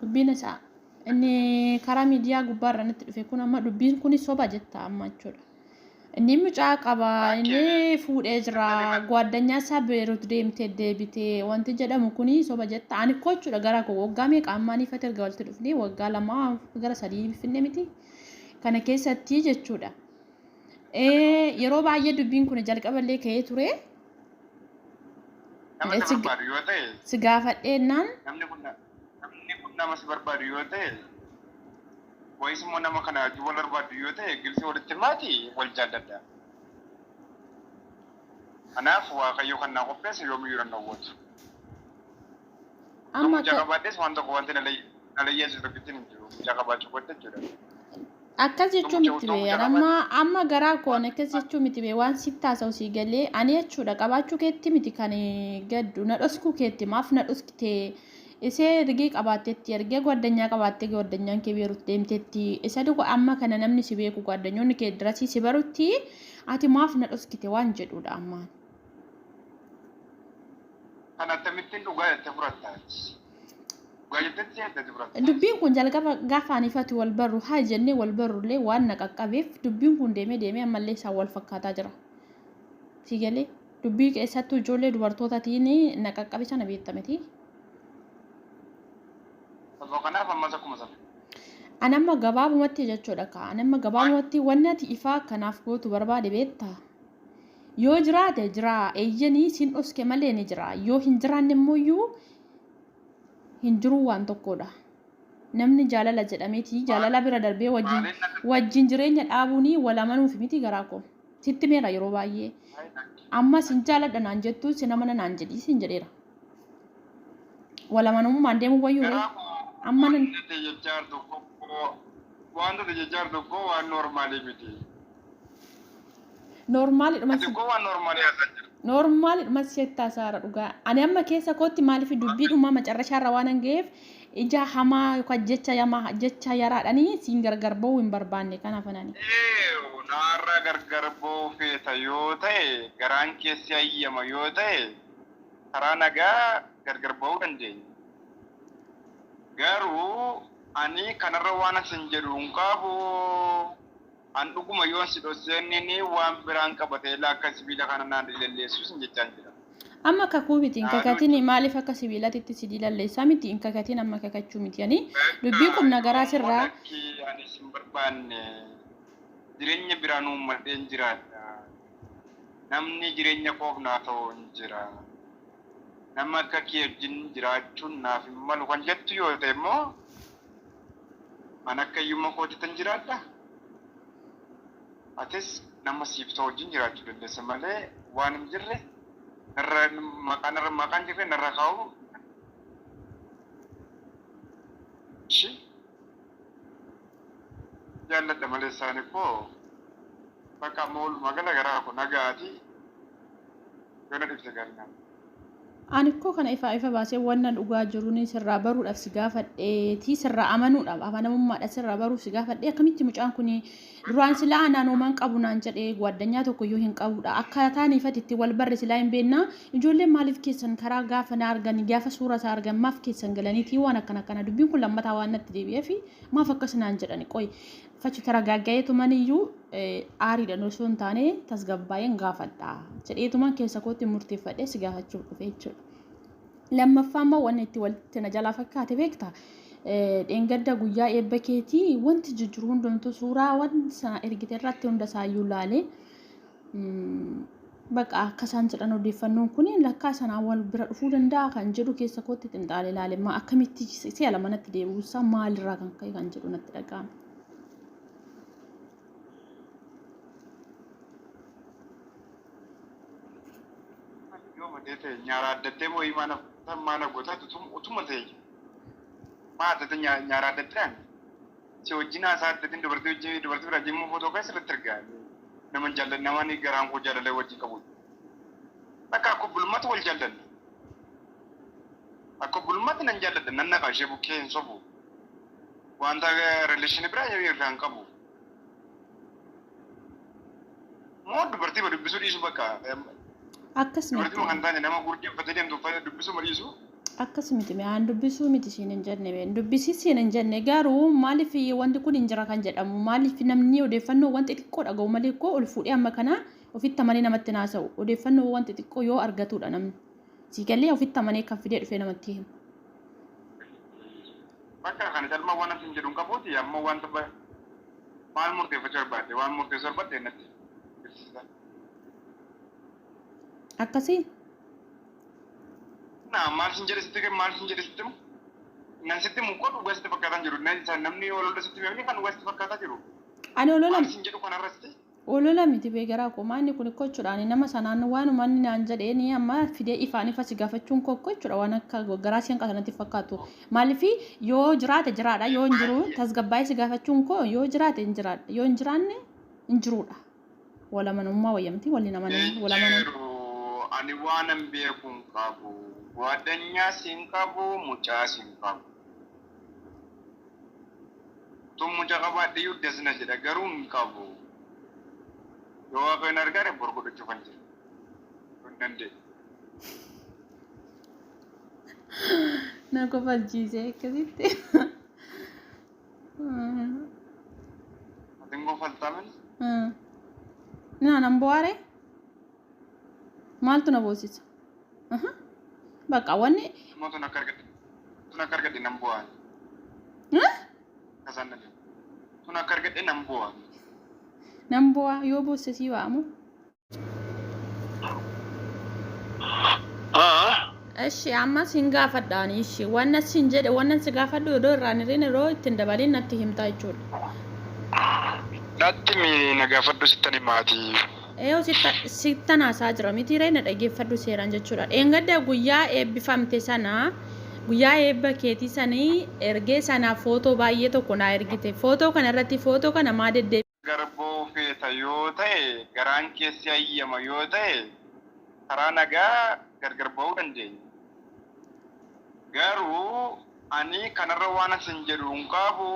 Dubbiin isaa inni karaa miidiyaa gubbaarra natti dhufe kun amma dubbiin kun soba jetta amma jechuudha. Inni mucaa qaba, inni fuudhee jira, gwaaddanyaa isaa Beerut deemtee deebitee wanti jedhamu kun soba jetta. Ani koo jechuudha gara koo waggaa meeqa ammaan ifate erga walitti dhufnee waggaa 2 gara 3 finne miti. Kana keessatti jechuudha. Yeroo baay'ee dubbiin kun jalqaballee ka'ee ture. Nama si barbaadu yoo ta'e. Si gaafadheennaan. Namni kun nama si barbaadu yoo ta'e, wayis immoo nama kana wajjin wal barbaaddu yoo ta'e, gilsii walitti himaati wal jaalladha. Kanaaf Waaqayyo kan naa qopheesse yoomiyyuu nan dhowwatu. Utuu Amma mucaa akka qabaadhes waan tokko wanti na layyeessisu tokkittiin hin jiru. Mucaa qabaachuu kootti jechuudha. Akkas Utuu jechuu mucaa miti utuu bee mucaa an amma qabaadhe amma garaa koon waan akkas jechuu miti bee waan sitti haasa'u sii galee ani jechuudha qabaachuu keetti miti kan gaddu na dhoskuu keetti maaf na dhoskite isee ergee qabaattetti ergee gwaaddanyaa qabaattee gwaddanyaan kee beerut deemtetti isa duka amma kana namni si beeku gwaaddanyoonni kee dirasii si barutti ati maaf na dhoskite waan jedhudha ammaan. Kan akkamittiin dhugaa jettee fudhatta ati? Dhugaa jettetti jettee fudhatta. Dubbiin kun jalqaba gaafa ani fi ati wal barru haa jennee wal barrullee waan na qaqqabeef dubbiin kun deemee deemee ammallee isaan wal fakkaataa jira. Si galee dubbii keessattuu ijoollee dubartootaatiin na qaqqabe sana beekta miti. Sababa kanaaf ammas akkuma sana. An amma gabaabumatti jechuudha kaa. An amma gabaabumatti wanni ati ifaa kanaaf gootu barbaade beektaa? Yoo jiraate jira eeyyanii siin dhoske malee ni jira. Yoo hin jiraanne immoo iyyuu hin jiruu waan tokkodha. Namni jaalala jedhameeti jaalala bira darbee wajjin Maaliin akka wajjin jireenya dhaabuuni wal amanuufi miti garaa koo. Sitti meera yeroo baay'ee. Amma sin jaaladha naan jettu sin amana naan jedhii sin jedheera. Wal amanamummaan deemuu wayyuu ree. Garaa koo Amma nan waan ta'e jechaa jirtu koo waan ta'e jechaa jirtu koo waan noormaalii miti. Noormaalidhuma Ati koo waan noormaalii haasaa jirta. Noormaalidhuma sitti hasaara dhugaa. Ani amma keessa kootti maaliif dubbiidhuma macarrashaarra waan hin ga'eef ija hamaa yookaan jecha yamaa jecha yaraadhanii siin gargar ba'uu hin barbaanne kanaaf anani. Eew naarraa gargar ba'uu feeta yoo ta'e garaan kee si hayyama yoo ta'e karaa nagaa gargar ba'uu dandeenya. Garuu ani kanarra waan sin jedhu hin qabu. An dhuguma yoon si dhossee innini waan biraan qaba ta'e ilaa akka sibiila kana naan dilalleessu sin jechaan jira. Amma kakuu miti hin Haaloo kakatini jechuudha. maaliif akka sibiilatitti si dilalleessaa miti hin kakatin amma kakachuu miti ani dubbii Bakka qubna garaa yoommoo sirraa lakkii ani sin barbaanne jireenya biraan uummadheen jiraadha. Namni jireenya koof naa ta'u hin jira. Nama akka kee wajjin jiraachuun naaf hin malu kan jettu yoo ta'e immoo an akka hiyyummaa kootittan jiraadha. Atis nama siif ta'u wajjin jiraachuu dandeessa malee waan hin jirre narra maqaa narra maqaa hin jirre narra kaa'uu ishi jaalladha malee isaan koo bakka amma walumaa gala garaa koo nagaati yoo na dhibse gaarii naa. Ani koo kana ifaa ifa baasee wanna dhugaa jiruun sirraa baruudhaaf si gaafadheetii sirraa amanuudhaaf amanamummaadha sirraa baruuf si gaafadhee akkamitti mucaan kun duraan silaa anaan homaan qabu naan jedhee gwaaddanyaa tokko iyyuu hin qabudha akkaataan ifati itti wal barre silaa hin beennaa ijoolleen maaliif keessan karaa gaafa na argani gaafa suura isaa argan maaf keessan galaniitii waan akkana akkana dubbiin kun lammataa waan natti deebi'eef maaf akkas naan jedhani qoy Fachu taragaaggaeetuman iyyuu aariidhaan osoo hin taane tasgabbaa'een gaafadha jedheetuman keessa kootti murteeffadhee si gaafachuuf dhufe jechuudha. Lammaffaa immoo wanni itti walitti na jalaa fakkaate beekta. Dheengadda guyyaa eebba keetii wanti jijjiru hundumtuu suuraa wanti sana ergite irratti hunda isaayyuu laalee Baqa akka isaan jedhan odeeffannoon kun lakkaa sanaan wal bira dhufuu danda'a kan jedhu keessa kootti xinxaale ilaale ma akkamitti si'a lama natti deebi'uusaa maalirraa kan ka'e kan jedhu natti dhaga'ame. Yoo matee ta'e nyaara addattee boo'ii maana maana goota utuma ta'e maa addatte nyaara addattee Si wajjin haasaa addatin dubartii wajjin dubartii biraa wajjin immoo footoo kee sirriitti ergaa. Nama jaalladhu nama ani garaan koo jaalala wajjin qabu. Bakka akka obbolummaatti wal jaallanna. Akka obbolummaatti nan jaalladha nan naqa ishee bukkee hin sobu. Wanta rileeshinii biraa irraa hin qabu. Moo dubartii ma dubbisuu dhiisu bakka. Akkas Dubartii miti. ma kan taane nama gurgee uffatee deemtu uffata dubbisuu ma dhiisu. Akkas miti mi'aan dubbisuu miti siin hin jenne bee dubbisii siin hin jenne garuu maaliif wanti kun hin jira kan jedhamu maaliif namni odeeffannoo wanti xixiqqoo dhaga'u malee koo ol fuudhee amma kana ofitti amanee namatti naasa'u odeeffannoo wanti xixiqqoo yoo argatudha namni sii galee ofitti amanee kan fidee dhufee namatti himu. Bakka kana calma waan asin jedhu hin qabuuti amma wanta maal murteeffachuu barbaadde waan murteessuu barbaadde natti ibsita. Akkasii. Na maal sin jedhe sitti maal sin jedhe sitti nan sitti mu koo dhugaa sitti fakkaataa jiru namni olola sitti himee kan dhugaa sitti fakkaataa jiru. Ani olola Maal sin jedhu kanarratti. Olola miti bee garaa koo maanni kun ikkoo jechuudha ani nama sanaan waanuma inni naan jedheeni amma fidee ifaan ifa si gaafachuun koo ikkoo jechuudha waan akka garaa si hanqata natti fakkaatu maaliif yoo jiraate jiraadha yoo hin jiru tasgabbaa'ee si gaafachuun koo yoo jiraate hin jiraadha yoo hin jiraanne hin jiruudha wal amanummaa wayya miti waliin amananii wal amanan. Hin jiru ani waanan beeku hin qabu gwadanyaas hin qabu mucaas hin qabu. Tun mucaa qabaadhe iyyuu das na jedha garuu hin qabu. Yoo waaqayyo na gargaare bor godhachuu kan jira. Hin danda'e. Na kofalchiise akkasitti. Atin kofaltaa mini? Naa nan bo'aare? Maaltu na boosisa? Bakka wanni. Immoo tun akka argadhe tun akka argadhe nan bo'aa. Kasaan na tun akka argadhe nan bo'aa. Nan bo'aa yoo boosse sii ba'amu. Ishi amma sin gaafadha ani ishi wanna sin jedhe wanna si gaafadhu yeroo irraan hir'in yeroo ittiin dabaliin natti himtaa jechuudha. Natti mi na gaafadhu sittan himaatii. Eeyo sittan haasaa jira miti ree na dhageeffadhu seeraan jechuudha. Dheengadda guyyaa eebbifamte sana guyyaa eebba keetii sanii ergee sana footoo baay'ee tokko naa ergite. Footoo kana irratti footoo kana maa deddeebi. Gargar ba'uu feeta yoo ta'e, garaan kee si hayyama yoo ta'e, karaa nagaa gargar ba'uu dandeenya. Garuu ani kanarra waan sin jedhu hin qabu.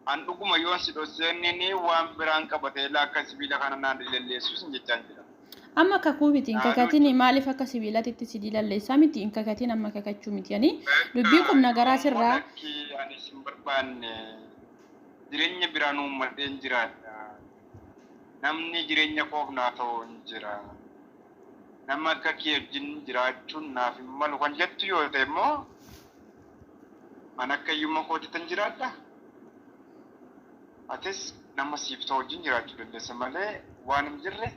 An dhuguma yoon si dhosseenni waan biraan qabatee akka sibiila kana naan dilalleessu sin jechaan jira. Amma kakuu miti hin kakatin maaliif akka sibiilatitti si dilalleessaa miti hin kakatin amma kakachuu miti ani dubbii qubna garaa sirraa. Lakki ani sin barbaanne jireenya biraan uummadheen jiraadha. Namni jireenya koof naa ta'u hin jira. Nama akka kee wajjin jiraachuun naaf hin malu kan jettu yoo ta'e immoo an akka hiyyummaa kootiitan jiraadha. Atis nama siif ta'u wajjin jiraachuu dandeessa malee waan hin jirre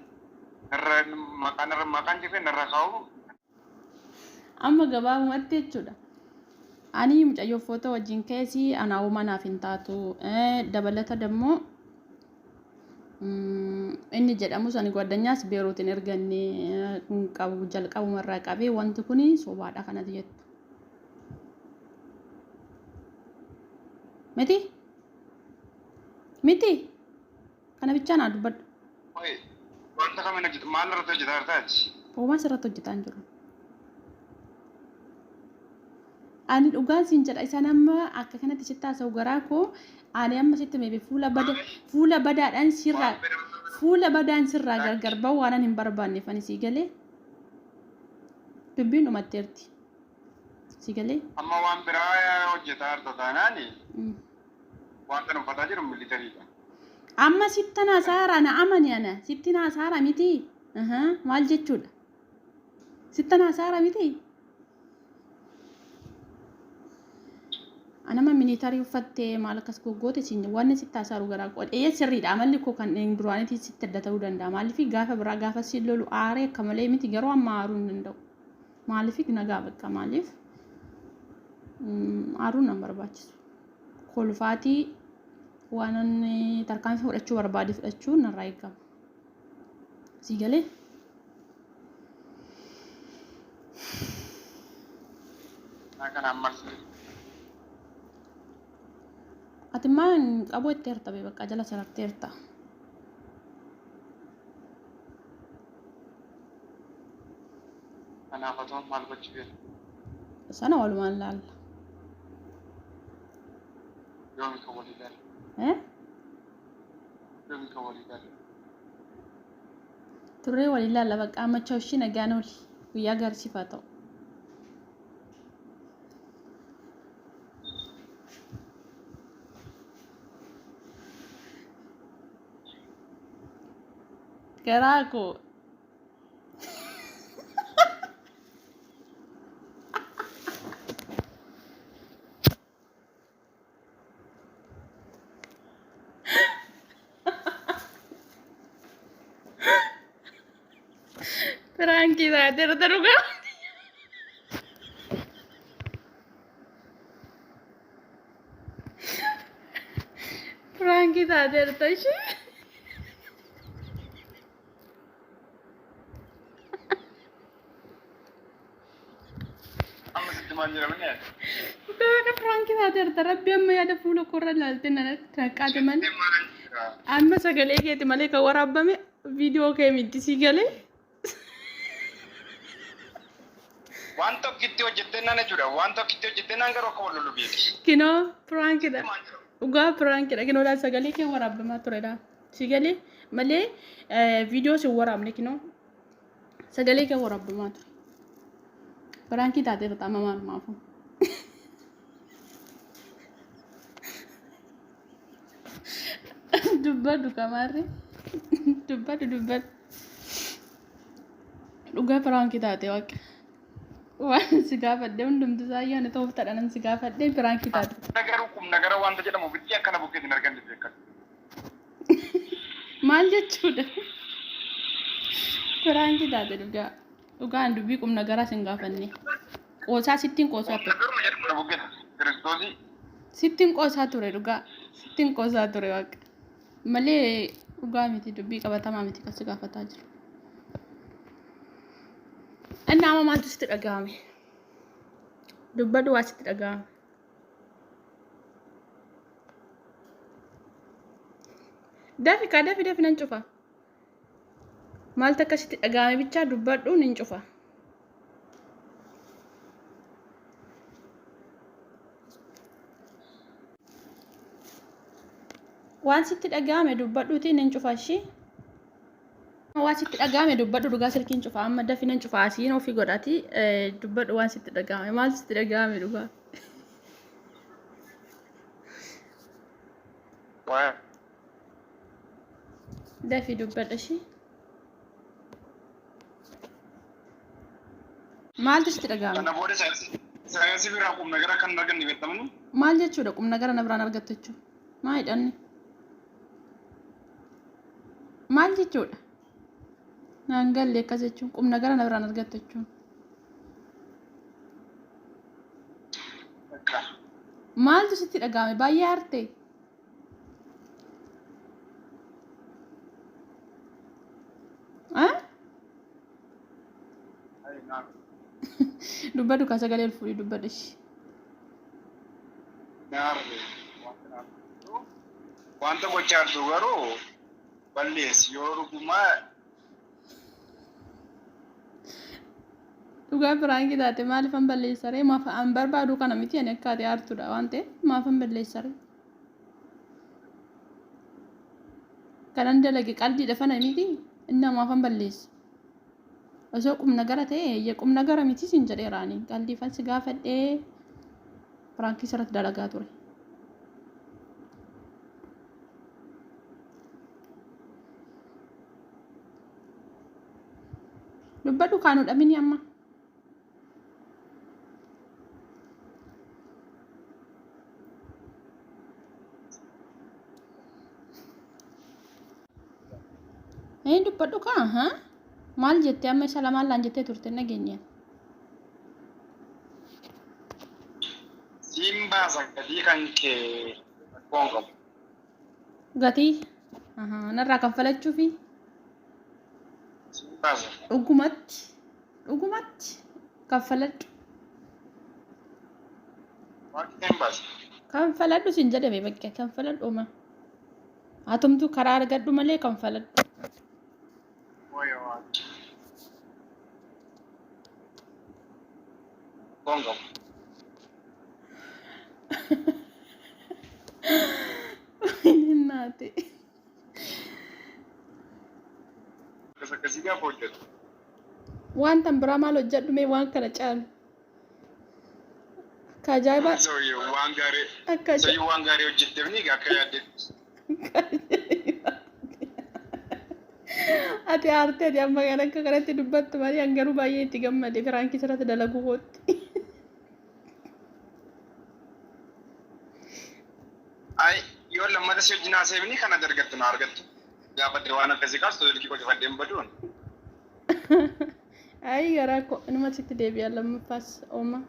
narra maqaan narra maqaan jirre narra kaa'u. Amma gabaabumatti jechuudha. Ani mucayyoo footoo wajjin keessi anaa uumaa naaf hin taatu. Dabalata dammoo inni jedhamus ani gwaaddanyaas Beeruut hin erganne hin qabu jalqabumarraa qabee wanti kun sobaadha kanati jettu. Miti? Miti? Kana bichaa naa dubbadhu. Wanta kamiin hojjeta maal irratti hojjetaa jirta ati? Homaa sirratti hojjetaa hin jiru. Ani dhugaan siin jedha isaan amma akka kanatti sitti haasa'u garaa koo ani amma sitti meebe fuula bada fuula badaadhaan sirraa fuula badaan sirraa gargar ba'u waanan hin barbaanneef ani sii galee dubbiin dhumatteerti sii galee. Amma waan biraa hojjetaa jirta taanaani wanta nu uffataa jiru militariidha. Amma sittan haasa'aara na amani ana sittin haasa'aara miti maal jechuudha sittan haasa'aara miti. Anama militarii uffattee maal akkas goggoote siin wanni sitti haasa'aru garaa koo ee sirriidha amalli koo kan duraanitii sitti adda ta'uu danda'a maaliif gaafa biraa gaafa si lolu aaree akka malee miti garuu amma aaruu hin danda'u maaliif nagaa bakka maaliif aaruun nan barbaachisu kolfaatii waan inni tarkaanfii fudhachuu barbaade fudhachuun narraa eegama sii galee. Kanaan marsi. Ati maa hin qabu jetteerta bee bakka jala sararteerta. Kanaaf otoo maal gochuu feeta? Sana walumaan laalla. Yoomi kan walii galle? Eh? Yoomi kan walii galle? Turree waliin laalla bakka amma chawshii nagaan ooli. Guyyaa gaarii siif haa ta'u. Garaa koo. Piraankii taateerta dhugaa. Piraankii taateerta ishee. Amma sitti maal jedhamani ati? Dhugaa akka piraankii taateerta rabbi amma yaada fuula koorra ilaalte na qaate malee. Sitti maal jira? Amma sagalee keeti malee kan waraabame viidiyoo kee miti sii galee. Waan tokkitti hojjettee naan jechuudha. Waan tokkitti hojjettee naan garuu akka wal lolu beeki. Kinoo piraankidha. Maal jedhamu? Dhugaa piraankidha. Kinoo laa sagalee kee waraabamaa turedha. Si galee malee viidiyoo si waraabne kinoo sagalee kee waraabamaa ture. Piraankii taateerta amma maalumaafu. Dubbadhu kamaarri. Dubbadhu dubbadhu. Dhugaa piraankii taate waaqa. Waan si gaafadhe hundumti isaa ayyaana tooftaadhaan an si gaafadhe piraankii taate. Garuu qubna gara wanta jedhamu bitti akkana bukkeetiin arganne beekan. Maal jechuudha? Piraankii taate dhugaa. Dhugaan dubbii qubna garaa sin gaafanne. Qoosaa sittiin qoosaa ture. Garuma jedhamu na bukkeeta. Kiristoosii. Sittiin qoosaa ture dhugaa. Sittiin qoosaa ture waaqa. Malee dhugaa miti dubbii qabatamaa miti kan si gaafataa jiru. Inni amma maaltu sitti dhaga'ame? Dubbadhu waa sitti dhaga'ame. Dafi kaa dafi dafi nan cufa. Maaltu akka sitti dhaga'ame bichaa dubbadhu nan cufa. Waan sitti dhaga'ame dubbadhuutii nan cufa ishii. Waan sitti dhaga'ame dubbadhu dhugaa silkiin cufa amma dafi nan cufa asiin ofii godhati dubbadhu waan sitti dhaga'ame maal sitti dhaga'ame dhugaa. Waan Dafi dubbadha ishii. Maaltu sitti dhaga'ame? Kana booda saayinsii biraa qubna gara kan arganne beektamni. Maal jechuudha qubna gara na biraan argattu jechuudha? Maa hidhanne? Maal jechuudha? Naan galle akkas jechuun qubna gara na biraan argattu jechuun. Bakka. Maaltu sitti dhaga'ame? Baay'ee aarte? Ah? Dubbadhu kaa sagalee ol fuudhii dubbadhu ishii. Naarre. Wanta gochaa jirtu garuu balleessi yoo dhugumaa. Dhugaa piraankii taate maaliifan balleessaree maaf an barbaadu kana miti ani akka ati aartudha waan ta'eef maafan balleessaree. Kanan dalage qalbiidha fana miti inni maafan balleessa. Osoo qubna gara ta'e eeyyee qubna gara miti siin jedheera ani qalbiifan si gaafadhee piraankii sirratti dalagaa ture. Dubbadhu kaanuu dhabini amma. Ee dubbadhu kaa haa maal jettee amma isa lamaan laan jettee turte nageenyeen. Siin baasa gatii kan kee rakkoon qabu. Gatii ahaa, narraa kaffalachuufi Siin baasa. dhugumatti dhugumatti kaffaladhu. Waaqni siin baasa. Kanfaladhu siin jedhame bakka kanfaladhu oma. Atumtuu karaa argadhu malee kanfaladhu. Wayyo waaqni. Rakkoon qabu. Naate. Akkas akkasii gaafa hojjetu. Waan tan biraa maal hojjedhu mee waan kana caalu. Akka ajaa'ibaa. Sooyyoo waan gaarii. Akka ajaa'ibaa. Sooyyoo waan gaarii hojjetteef ni akka yaaddetti. Ati aartee ati amma kan akka kanatti dubbattu malee an garuu baay'ee itti gammade piraankii sirratti dalaguu kootti. Ay yoo lammata si wajjin haasa'e kana argattu na argattu. Gaafadhe waan akkasii kaastu silkii koo cufadheen baduun. Ay garaa koo inuma sitti deebi'a lammaffaas ooma.